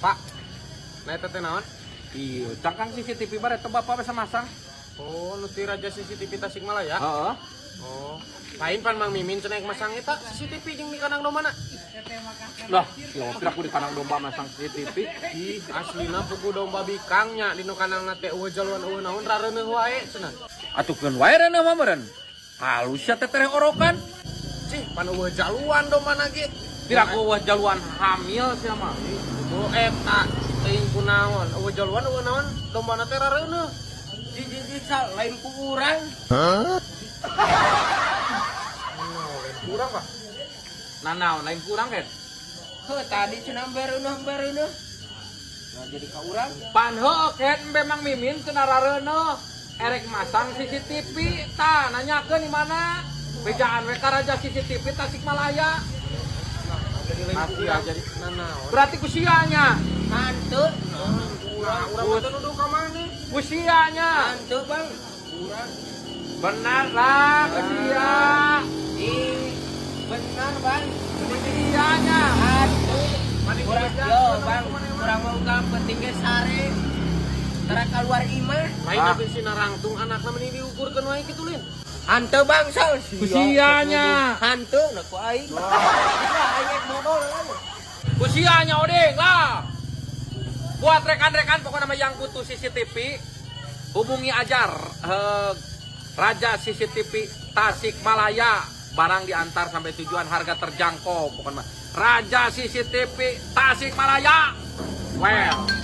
Pak. Nah, eta teh naon? Iya, cangkang CCTV bare teh bapak bisa masang. Oh, nu ti Raja CCTV Tasikmalaya? Heeh. Oh. Lain pan Mang Mimin cenah masang eta CCTV jeung di kandang dombana. Lah, ya kira aku di kandang domba masang CCTV. Ih, aslina pugu domba bikangnya di nu kandangna teh euweuh jaluan, euweuh naon, rareuneuh wae cenah. Atuh keun wae reuneuh mah meureun. Halus ya teh tereh orokan. Cih, pan euweuh jaluan dombana ge. Pira ku euweuh jaluan hamil sia mah. Oh, eta teuing kunaon, euweuh jaluan, euweuh naon, dombana teh rareuneuh. Ji ji ji, sal lain ku urang. Lain kurang, Pak. Nah, naon lain kurang kan? Heuh, tadi cenah bereuneuh bereuneuh. Nah, jadi ka urang. Pan heuh ket embe Mang Mimin cenah rareuneuh. Erek masang CCTV tah nanyakeun di mana? Bejaan we ka Raja CCTV Tasikmalaya. Jadi lain kurang, jadi nanaon. Berarti ku sia nya. Hanteu. Urang urang mah teu nuduh ka maneh. Ku sia nya. Hanteu, Bang. Urang. Benar lah ku sia. Ih, benar, Bang. Ku sia nya. Hanteu. Urang yo, Bang. Urang mau ka penting ge sare. Tara keluar imah. Lain Ah. tapi si narangtung anakna meni diukurkeun wae kitu lin. Hanteu, Bang, sal. Ku sia nya. Hanteu na ku aing. Wah, aing modal lah. Ku sia nya odeng lah. Buat rekan-rekan pokoknya mah yang butuh CCTV, hubungi aja Raja CCTV Tasikmalaya. Barang diantar sampai tujuan, harga terjangkau pokoknya mah. Raja CCTV Tasikmalaya. Well.